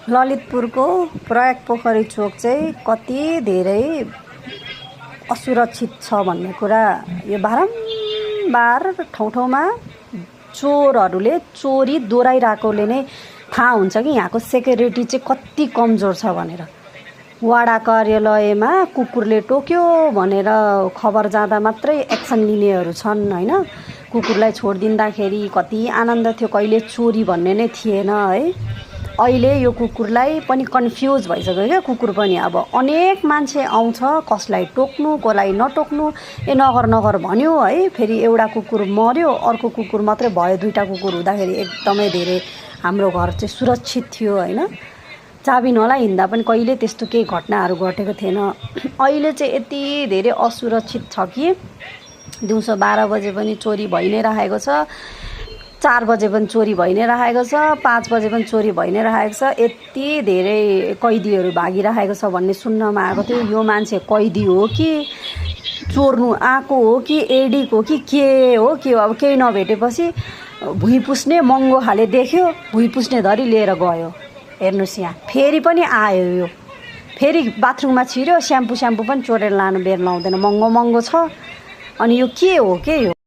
ललितपुरको प्रयाग पोखरी चोक चाहिँ कति धेरै असुरक्षित छ भन्ने कुरा यो बारम्बार ठाउँमा चोरहरूले चोरी दोहोऱ्याइरहेकोले नै थाहा हुन्छ कि यहाँको सेक्युरिटी चाहिँ कति कमजोर छ भनेर। वडा कार्यालयमा कुकुरले टोक्यो भनेर खबर जाँदा मात्रै एक्सन लिनेहरू छन् हैन। कुकुरलाई छोडिदिँदाखेरि कति आनन्द थियो, कहिले चोरी भन्ने नै थिएन है। अहिले यो कुकुरलाई पनि कन्फ्युज भइसक्यो क्या। कुकुर पनि अब अनेक मान्छे आउँछ, कसलाई टोक्नु कसलाई नटोक्नु, नगर भन्यो है। फेरि एउटा कुकुर मर्यो, अर्को कुकुर मात्रै भयो। दुईटा कुकुर हुँदाखेरि एकदमै धेरै हाम्रो घर चाहिँ सुरक्षित थियो हैन। चाबी नलाई हिँड्दा पनि कहिले त्यस्तो केही घटनाहरू घटेको थिएन। अहिले चाहिँ यति धेरै असुरक्षित छ कि दिउँसो 12 बजे पनि चोरी भइ नै रहेको छ, 4 बजे पनि चोरी भइ नै रहेको छ, 5 बजे पनि चोरी भइ नै रहेको छ। यति धेरै कैदीहरू भागिरहेको छ भन्ने सुन्नमा आएको थियो। यो मान्छे कैदी हो कि चोर्नु आएको हो कि एडिक हो कि के हो अब केही नभेटेपछि भुइँ पुस्ने महँगो खाले देख्यो, भुइँ पुस्ने धरी लिएर गयो। हेर्नुस् यहाँ फेरि पनि आयो, यो फेरि बाथरुममा छिर्यो। स्याम्पू पनि चोरेर लानु बेर लाउँदैन, महँगो छ। अनि यो के हो